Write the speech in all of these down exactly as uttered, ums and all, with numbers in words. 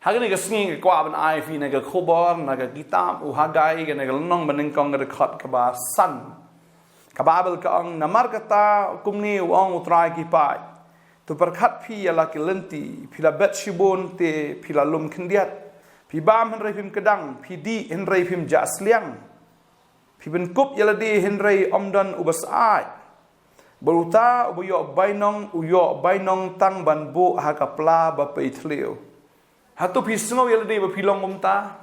Ha kane ka sngi nga kwah ban ai ïa phi na ka khubor na ka kitab u Hagai, kane ka lynnong banyngkong, ka dkhot kaba san. Ka Baibl ka ong, namar kata kumne u ong U Trai ki paid: To pyrkhat phi ïa la ki lynti, phi la bet shibun te phi la lum khyndiat. Phi bam hynrei phim kdang, phi dih hynrei phim jah sliang. Phi pynkup ïa lade hynrei ym don uba syaid. Bad uta uba ïoh bainong, u ïoh bainong tang ban buh ha ka pla ba pei thliew. Hato phi sngew ïa lade ba phi long kumta?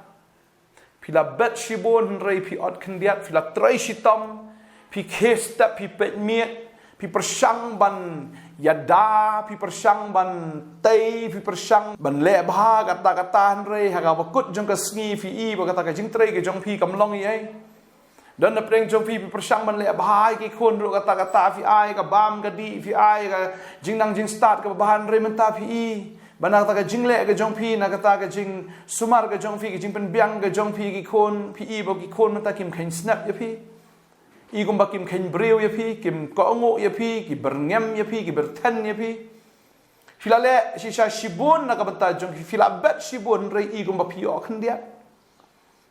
Phi la bet shibun hynrei phi ot khyndiat, phi la trei shitom, phi khie step, phi peit miet, phi pyrshang ban ïada, phi pyrshang ban tei, phi pyrshang ban leh bha kata kata, hynrei ha kaba kut jong ka sngi phi i ba kata ka jingtrei ka jong phi kam long ei ei. Don na pdeng jong phi, phi pyrshang ban leh bha ïa ki khun ruh kata kata, phi ai ka bam ka dih, phi ai ka jingnang jingstad kaba bha, hynrei mynta phi i ba na kata ka jingleh ka jong phi, na kata ka jingsumar ka jong phi, ka jingpynbiang ka jong phi ïa ki khun, phi i ba ki khun mynta kim kheiñ snep ïa phi. I kumba kim kheiñ briew ïa phi, kim kohnguh ïa phi, ki byrngem ïa phi, ki byrthen ïa phi. Phi la leh shisha shibun na ka bynta jong phi, phi la bet shibun, hynrei i kumba phi ïoh khyndiat.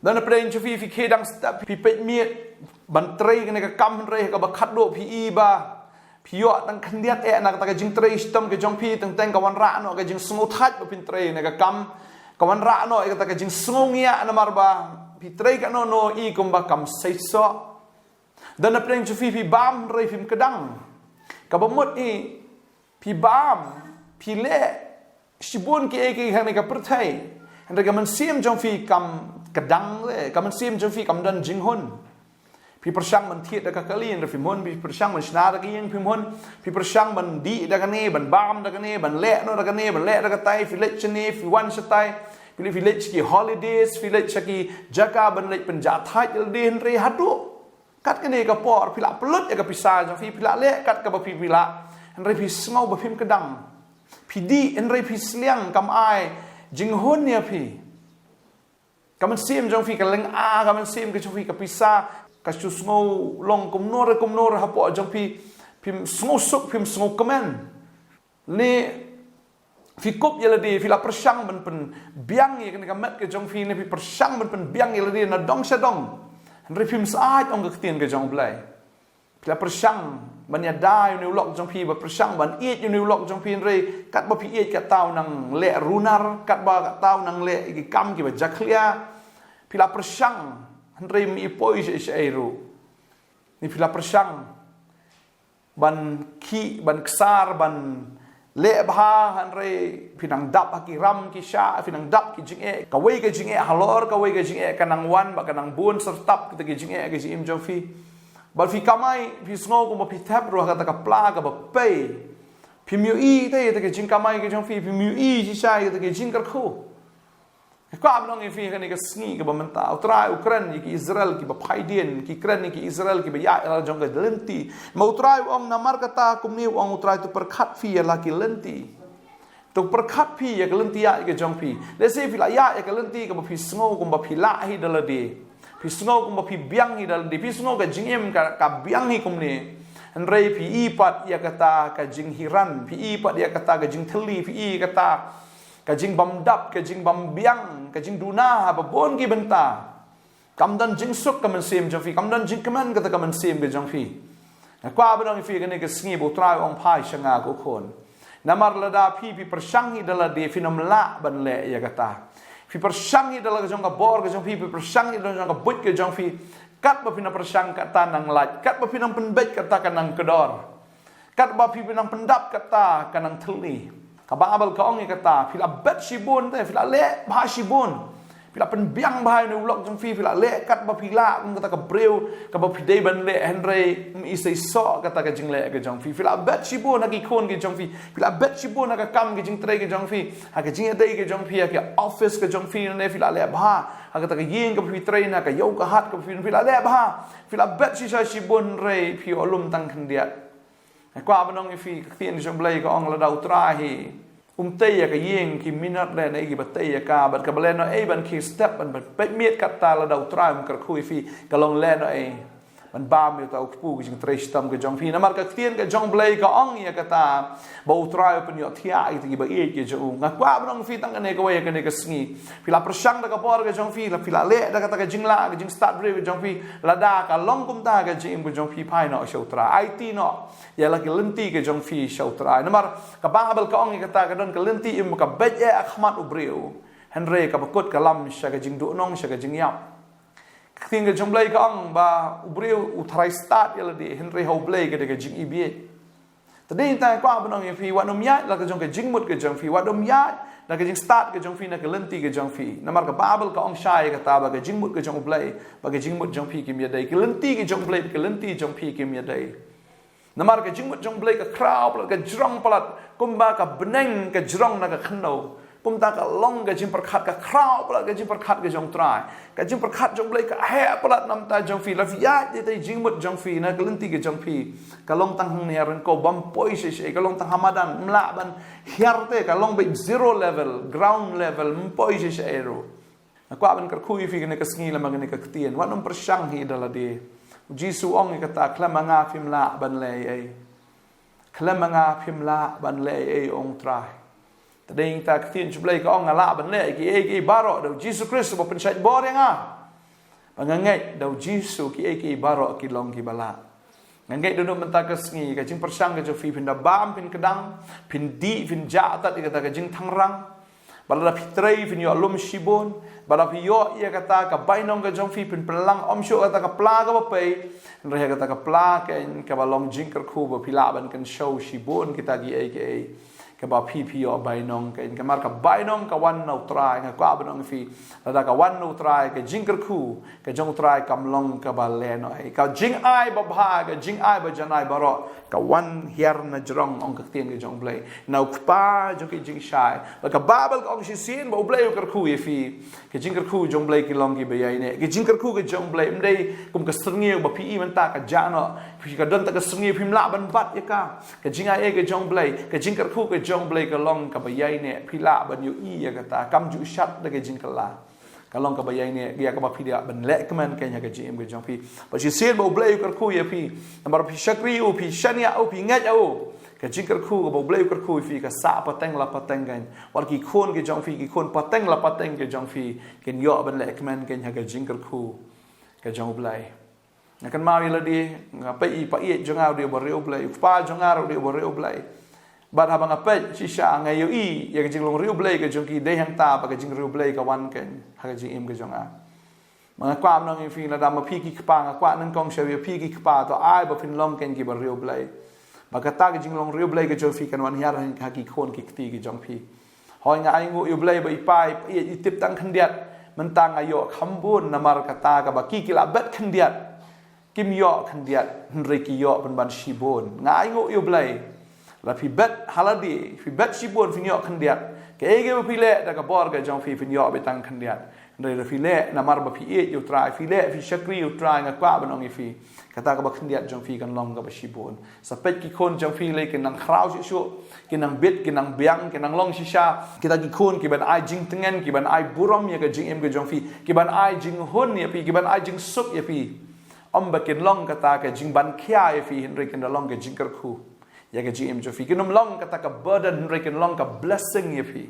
Don na pdeng jong phi, phi khie dang step, phi peit miet ban trei kane ka kam, hynrei ha kaba khatduh phi i ba phi ïoh tang khyndiat eh. Na kata ka jingtrei shitom ka jong phi, teng teng ka wanrah noh ka jingsngewthait ba phin trei kane ka kam. Ka wanrah noh ïa kata ka jingsngewngiah namar ba phi trei katno no i kumba kam seisoh. Don na pdeng jong phi, phi bam hynrei phim kdang. Kaba mut i, phi bam, phi leh shibun kiei kiei hangne ka pyrthei, hynrei ka mynsiem jong phi kam kdang leh, ka mynsiem jong phi kam don jinghun. Phi pyrshang ban thied da ka kali, hynrei phim hun. Phi pyrshang ban shna da ka ïing, phim hun. Phi pyrshang ban dih da kane, ban bam da kane, ban leh noh da kane, ban leh da katai, phi leit shane, phi wan shatai, phi leit, phi leit sha ki holidays, phi leit sha ki jaka ban leit pynjahthait ïa lade, hynrei haduh kat kane ka por phi la pynlut ïa ka pisa jong phi, phi la leh kat kaba phi, phi lah, hynrei phi sngew ba phim kdang. Phi dih hynrei phi sliang, kam ai jinghun ïa phi. Ka mynsiem jong phi ka lynga, ka mynsiem ka jong phi ka pisa ka shu sngew long kumno re kumno re hapoh jong phi. Phim sngew suk, phim sngew kmen. Ne phi kup ïa lade, phi la pyrshang ban pynbiang ïa kane ka met ka jong phi, ne phi pyrshang ban pynbiang ïa lade na dong sha dong, hynrei phim syaid, ong ka ktien ka jong U Blei. Phi la pyrshang ban ïada ïa une u lok jong phi, ba pyrshang ban ïeit ïa une u lok jong phi, hynrei katba phi ïeit kata u nang leh runar, katba kata u nang leh ïa ki kam kiba jakhlia. Phi la pyrshang hynrei ym i poi shaei shaei ruh. Ne phi la pyrshang ban khih, ban ksar, ban leh bha, hynrei phi nang dap ha ki ram ki shah, phi nang dap ki jingeh. Kawei ka jingeh halor kawei ka jingeh ka nang wan bad ka nang bun syrtap kita ki jingeh ha ka jingim jong phi. Bad phi kamai, phi sngew kumba phi thep ruh ha kata ka pla kaba pei. Phim ïohi te ïa kita ki jingkamai ka jong phi, phim ïohi shisha ïa kita ki jingkyrkhu. Nga kwah ban ong ïa phi ha kane ka sngi kaba mynta, U Trai u kren ïa ki Israel kiba phaidien, ki kren ïa ki Israel kiba ïaid ïa la jong ka lynti. Ma U Trai u ong, namar kata kumne u ong U Trai, to pyrkhat phi ïa la ki lynti. To pyrkhat phi ïa ka lynti ïaid ka jong phi. Lehse phi la ïaid ïa ka lynti kaba phi sngew kumba phi lah hi da lade. Phi sngew kumba phi biang hi da lade. Phi sngew ka jingim ka, ka biang hi kumne. Hynrei phi i pat ïa kata ka jinghiran, phi i pat ïa kata ka jingthylli, phi i ïa kata ka jingbymdap, ka jingbymbiang, ka jingduna ha babun ki bynta. Kam don jingsuk ka mynsiem jong phi, kam don jingkmen kata ka mynsiem ka jong phi. Nga kwah ban ong ïa phi ha kane ka sngi ba U Trai u ong phai sha nga ko khun. Namar lada phi, phi pyrshang hi da lade, phin ym lah ban leh ïa kata. Phi pyrshang hi da la ka jong ka bor ka jong phi, phi pyrshang hi da la ka jong ka buit ka jong phi. Katba phi nang pyrshang kata nang lait, katba phi nang pynbeit kata ka nang kdor. Katba phi nang pyndap kata ka nang thylli. Ka Baibl ka ong ïa kata, phi la bet shibun te, phi la leh bha shibun. Phi la pynbiang bha ïa une u lok jong phi, phi la leh katba phi lah kum kata ka briew kaba phi dei ban leh, hynrei ym i seisoh kata ka jingleh ka jong phi. Phi la bet shibun ha ki khun ki jong phi, phi la bet shibun ha ka kam ka jingtrei ka jong phi, ha ka jingïadei ka jong phi, ha ka office ka jong phi, ne phi la leh bha ha kata ka ïing kaba phi trei, na ka ïew ka hat kaba phi, phi la leh bha. Phi la bet shisha shibun hynrei phi ïoh lum tang khyndiat. Nga kwah ban ong ïa phi, ka ktien jong U Blei ka ong lada U Trai hi um tei ïa ka ïing, ki minot lehnohei kiba tei ïa ka, bad kaba lehnohei ban khie step ban, ban peit miet kata lada U Trai um kyrkhu ïa phi, ka long lehnohei. ban bam ïa uta u kpu ka jingtrei shitom ka jong phi. Namar ka ktien ka jong U Blei ka ong ïa kata ba U Trai u pynïohthiah ïa kita kiba ïeit ki jong u. Nga kwah ban ong ïa phi tang kane kawei ha kane ka sngi, phi la pyrshang da ka bor ka jong phi, la phi la leh da kata ka jinglah, ka jingstad briew ka jong phi, lada ka long kumta ka jingim ka jong phi, phai noh sha U Trai, aiti noh ïa la ki lynti ka jong phi sha U Trai. Namar ka Baibl ka ong ïa kata, ka don ka lynti im ka beit eh ha khmat u briew, hynrei kaba kut ka lam sha ka jingduhnong, sha ka jingïap. Ka ktien ka jong U Blei ka ong ba u briew u tharai stad ïa lade, hynrei ha U Blei ka dei ka jingïeit. Te dei tang kwah ban ong ïa phi, wat nym ïaid la ka jong ka jingmut ka jong phi, wat nym ïaid la ka jingstad ka jong phi na ka lynti ka jong phi. Namar ka Baibl ka ong shai ïa kata ba ka jingmut ka jong U Blei bad ka jingmut jong phi kim ïadei, ka lynti ka jong U Blei bad ka lynti jong phi kim ïadei. Namar ka jingmut jong U Blei ka khraw palat, ka jrong palat, kumba ka bneng ka jrong na ka khyndew, kumta ka long ka jingpyrkhat, ka khraw palat ka jingpyrkhat ka jong U Trai. Ka jingpyrkhat jong U Blei ka heh palat na ka bynta jong phi. La phi ïaid ïa ka jingmut jong phi na ka lynti ka jong phi, ka long tang hangne ha ryngkew, bym poi shisha, ka long tang ha madan, ym lah ban hiar te, ka long beit zero level, ground level, ym poi shisha ruh. Nga kwah ban kyrkhu ïa phi kane ka sngi lem bad kane ka ktien, wat nym pyrshang hi da lade. U Jisu u ong ïa kata, khlem ma nga phim lah ban leh ei ei. Khlem ma nga phim lah ban leh ei ei, ong U Trai. Te dei ïa kata ka ktien jong U Blei ka ong, nga lah ban leh kiei kiei baroh da U Jisu Khrist uba pynshait bor ïa nga. Ba nga ngeit da U Jisu kiei kiei baroh ki long kiba lah. Nga ngeit da na ka bynta ka sngi, ka jingpyrshang ka jong phi, phin da bam, phin kdang, phin dih, phin jah tad ïa kata ka jingthangrang. Bad lada phi trei phin ïoh lum shibun. Bad lada phi ïoh ïa kata ka bainong ka jong phi, phin pynlang ym shuh kata ka pla kaba pei, hynrei ha kata ka pla keiñ kaba long jingkyrkhu ba phi lah ban kynshew shibun kita kiei kiei kaba phi phi ïoh bainong keiñ. Namar ka bainong ka wan na U Trai, nga kwah ban ong ïa phi, lada ka wan na U Trai, ka jingkyrkhu ka jong U Trai kam long kaba leh noh ei. Ka jingai babha, ka jingai bajanai baroh ka wan hiar na jrong, ong ka ktien ka jong U Blei, na u kpa jong ki jingshai. Bad ka Baibl ka ong shisien ba U Blei u kyrkhu ïa phi. Ka jingkyrkhu jong U Blei ki long kiba ïaineh. Ka jingkyrkhu ka jong U Blei ym dei kum ka syrngiew ba phi i mynta ka jah noh, phi, ka don ta ka syrngiew phim lah ban bat ïa ka. Ka jingai ei ka jong U Blei, ka jingkyrkhu ka jong U Blei ka long kaba ïaineh, phi lah ban ïohi ïa kata, kam ju shat da ka jingkylla. Ka long kaba ïaineh, ïa kaba phi lah ban leh kmen keiñ ha ka jingim ka jong phi. Bad shisien ba U Blei u kyrkhu ïa phi, namar phi shakri ïa u, phi shaniah ïa u, phi ngeit ïa u. Ka jingkyrkhu kaba U Blei u kyrkhu ïa phi ka sah pateng la pateng keiñ. Wat ki khun ki jong phi, ki khun pateng la pateng ki jong phi, kin ïoh ban leh kmen keiñ ha ka jingkyrkhu ka jong U Blei. Nga kynmaw ïa lade, nga peit i pa ïeit jong nga u dei u briew Blei, u kpa jong nga ruh u dei u briew Blei. Bad haba nga peit shisha nga ïohi ïa ka jinglong riewblei ka jong ki, dei hangta ba ka jingriewblei ka wan keiñ ha ka jingim ka jong nga. Ma nga kwah ban ong ïa phi, lada ma phi ki kpa, nga kwah nyngkong sha ïa phi ki kpa, to ai ba phin long keiñ kiba riewblei. Ba kata ka jinglong riewblei ka jong phi kan wan hiar ha ki khun ki kti ki jong phi. Hooid, nga ainguh ïa U Blei ba i pa i pa ïeit i tip tang khyndiat, mynta nga ïoh kham bun namar kata kaba ki ki la bet khyndiat. Kim ïoh khyndiat, hynrei ki ïoh pynban shibun. Nga ainguh ïa U Blei. La phi bet ha lade, phi bet shibun phin ïoh khyndiat. Kaei kaei ba phi leh da ka bor ka jong phi phin ïoh beit tang khyndiat. Hynrei la phi leh namar ba phi ïeit ïa U Trai, phi leh phi shakri ïa U Trai, nga kwah ban ong ïa phi, kata kaba khyndiat jong phi kan long kaba shibun. Sa peit ki khun jong phi lei, kin nang khraw shuh shuh, kin nang bit, kin nang biang, kin nang long shisha. Kita ki khun kiban ai jingtngen, kiban ai burom ïa ka jingim ka jong phi, kiban ai jinghun ïa phi, kiban ai jingsuk ïa phi. Ym ba kin long kata ka jingban khia ïa phi, hynrei kin da long ka jingkyrkhu ïa ka jingim jong phi. Kin ym long kata ka burden, hynrei kin long ka blessing ïa phi.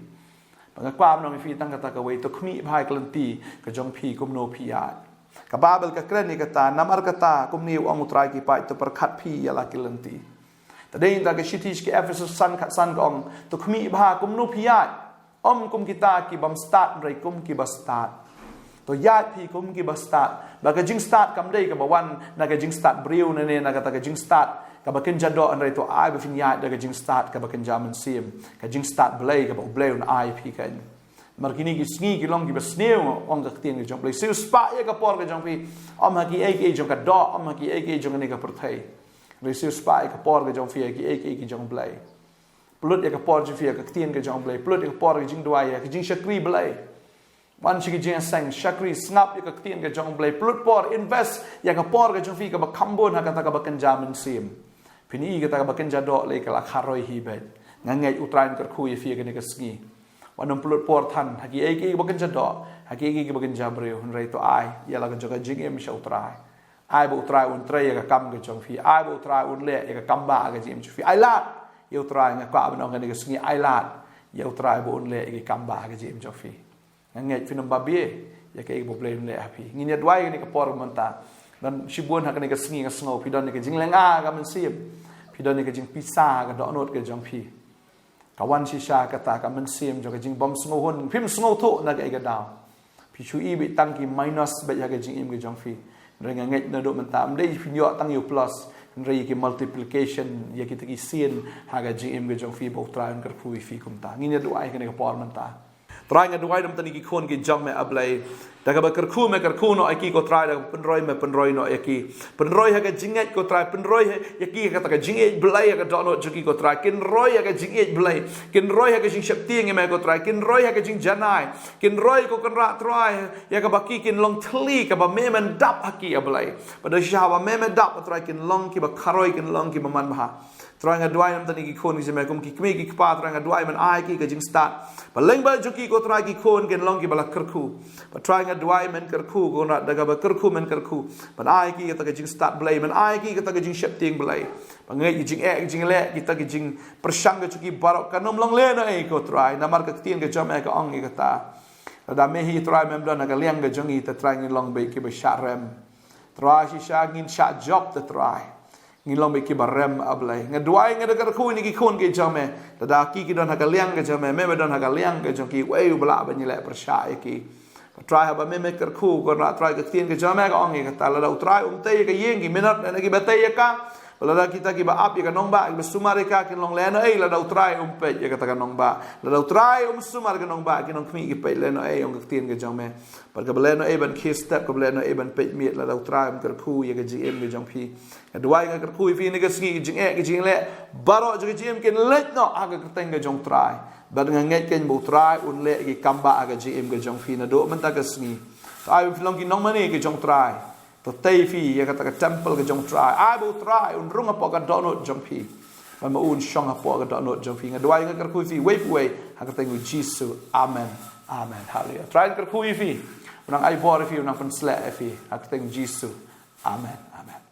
Ba nga kwah ban ong ïa phi tang kata kawei, to khmih bha ïa ka lynti ka jong phi kumno phi ïaid. Ka Baibl ka kren ïa kata, namar kata kumne u ong U Trai ki paid, to pyrkhat phi ïa la ki lynti. Te dei na ka shithi sha ki Ephesus san khatsan ka ong, to khmih bha kumno phi ïaid. Ym kum kita ki bym stad, hynrei kum kiba stad. To ïaid phi kum kiba stad. Ba ka jingstad kam dei kaba wan na ka jingstad briew ne ne na kata ka jingstad kaba kynja doh, hynrei to ai ba phin ïaid da ka jingstad kaba kynja mynsiem. Ka jingstad Blei kaba U Blei un ai phi keiñ. Namar kine ki sngi ki long kiba sniew, ong ka ktien ka jong U Blei. Siew spah ïa ka por ka jong phi. Ym ha kiei kiei jong ka doh, ym ha kiei kiei jong kane ka pyrthei. Hynrei siew spah ïa ka por ka jong phi ha kiei kiei ki jong U Blei. Pynlut ïa ka por jong phi ha ka ktien ka jong U Blei. Pynlut ïa ka por ka jingduwai, ha ka jingshakri Blei. Wan sha ka jingïaseng, shakri, sngap ïa ka ktien ka jong U Blei. Pynlut por, invest ïa ka por ka jong phi kaba kham bun ha kata kaba kynja mynsiem. Phin i kata kaba kynja doh lei ka la kharoi hi beit. Nga ngeit U Trai un kyrkhu ïa phi ha kane ka sngi. Wat nym pynlut por than ha kiei kiei kaba kynja doh, ha kiei kiei kaba kynja briew, hynrei to ai ïa la ka jong ka jingim sha U Trai. Ai ba U Trai un trei ïa ka kam ka jong phi. Ai ba U Trai un leh ïa ka kam ba ha ka jingim jong phi. Ai lad ïa U Trai, nga kwah ban ong kane ka sngi, ai lad ïa U Trai ba un leh ïa ka kam ba ha ka jingim jong phi. Nga ngeit phin ym babe ïa kaei ba U Blei un leh ha phi. Ngin ïa duwai kane ka por mynta. Don shibun ha kane ka sngi nga sngew phi don ïa ka jinglynga ha ka mynsiem. Phi don ïa ka jingpisa ha ka dohnud ka jong phi. Ka wan shisha kata ka mynsiem jong ka jingbym sngewhun, phim sngewthuh na kaei ka daw. Phi shu i beit tang ki minus beit ha ka jingim ka jong phi. Hynrei nga ngeit naduh mynta ym dei phin ïoh tang ïa u plus, hynrei ïa ki multiplication, ïa kita ki sien ha ka jingim ka jong phi ba U Trai un kyrkhu ïa phi kumta. Ngin ïa duwai kane ka por mynta. Trai, nga duwai na bynta kine ki khun ki jong me, A Blei. Da kaba kyrkhu me kyrkhu noh ïa ki, ko Trai, da kaba pynroi me pynroi noh ïa ki. Pynroi ha ka jingngeit, ko Trai, pynroi ha ïa ki ha kata ka jingïeit Blei ha ka dohnud jong ki, ko Trai. Kin roi ha ka jingïeit Blei. Kin roi ha ka jingsheptieng ïa me, ko Trai. Kin roi ha ka jingjanai. Kin roi, ko Kynrad Trai, ïa kaba ki kin long thylli kaba me men dap ha ki, A Blei. Bad da shisha ba me men dap, ko Trai, kin long kiba kharoi, kin long kiba manbha. Trai, nga duwai na bynta kine ki khun ki jong me, kum ki kmie ki kpa, Trai, nga duwai men ai ki ka jingstad. Ba lyngba jong ki, ko Trai, ki khun kin long kiba la kyrkhu. Ba Trai, nga duwai men kyrkhu, ko Kynrad, da kaba kyrkhu men kyrkhu. Men ai ki kata ka jingstad Blei, men ai ki kata ka jingsheptieng Blei. Ba ngeit ki jingeh ki jingleh, kita ki jingpyrshang ka jong ki baroh kan ym long lehnohei, ko Trai. Namar ka ktien ka jong me ka ong ïa kata. Lada me hi, Trai, mem don ha ka liang ka jong ngi, te Trai, ngin long beit kiba shah rem. Trai, shisha ngin shah jop, te Trai. Ngin long beit kiba rem, A Blei. Nga duwai, nga da kyrkhu ïa kine ki khun ki jong me. Lada ki ki don ha ka liang ka jong me, me me don ha ka liang ka jong ki, uei uba lah ban ïaleh pyrshah ïa ki. Trai, haba me me kyrkhu, ko Kynrad Trai, ka ktien ka jong me ka ong ïa kata, lada U Trai um tei ïa ka ïing, ki minot na kiba tei ïa ka. Lada kita kiba ap ïa ka nongbah, kiba sumar ïa ka, kin long lehnohei, lada U Trai um peit ïa kata ka nongbah. Lada U Trai um sumar ïa ka nongbah, ki nongkmie ki peit lehnohei, ong ka ktien ka jong me. Bad kaba lehnohei ban khie step, kaba lehnohei ban peit miet, lada U Trai um kyrkhu ïa ka jingim ka jong phi. Nga duwai, nga kyrkhu ïa phi ha kane ka sngi, ki jingeh ki jingleh baroh jong ka jingim kin leit noh ha ka kyrteng ka jong U Trai. Bad nga ngeit kein ba U Trai un leh ïa ki kam ba ha ka jingim ka jong phi naduh mynta ka sngi. To ai ba phin long ki nongmane ka jong U Trai. To tei phi ïa kata ka temple ka jong U Trai. Ai ba U Trai un rung hapoh ka dohnud jong phi. Bad ba un shong hapoh ka dohnud jong phi. Nga duwai, nga kyrkhu ïa phi uwei pa uwei ha ka kyrteng U Jisu. Amen. Amen. Haleluya. Trai un kyrkhu ïa phi. Un nang ai bor ïa phi, un nang pynshlur ïa phi ha ka kyrteng U Jisu. Amen. Amen.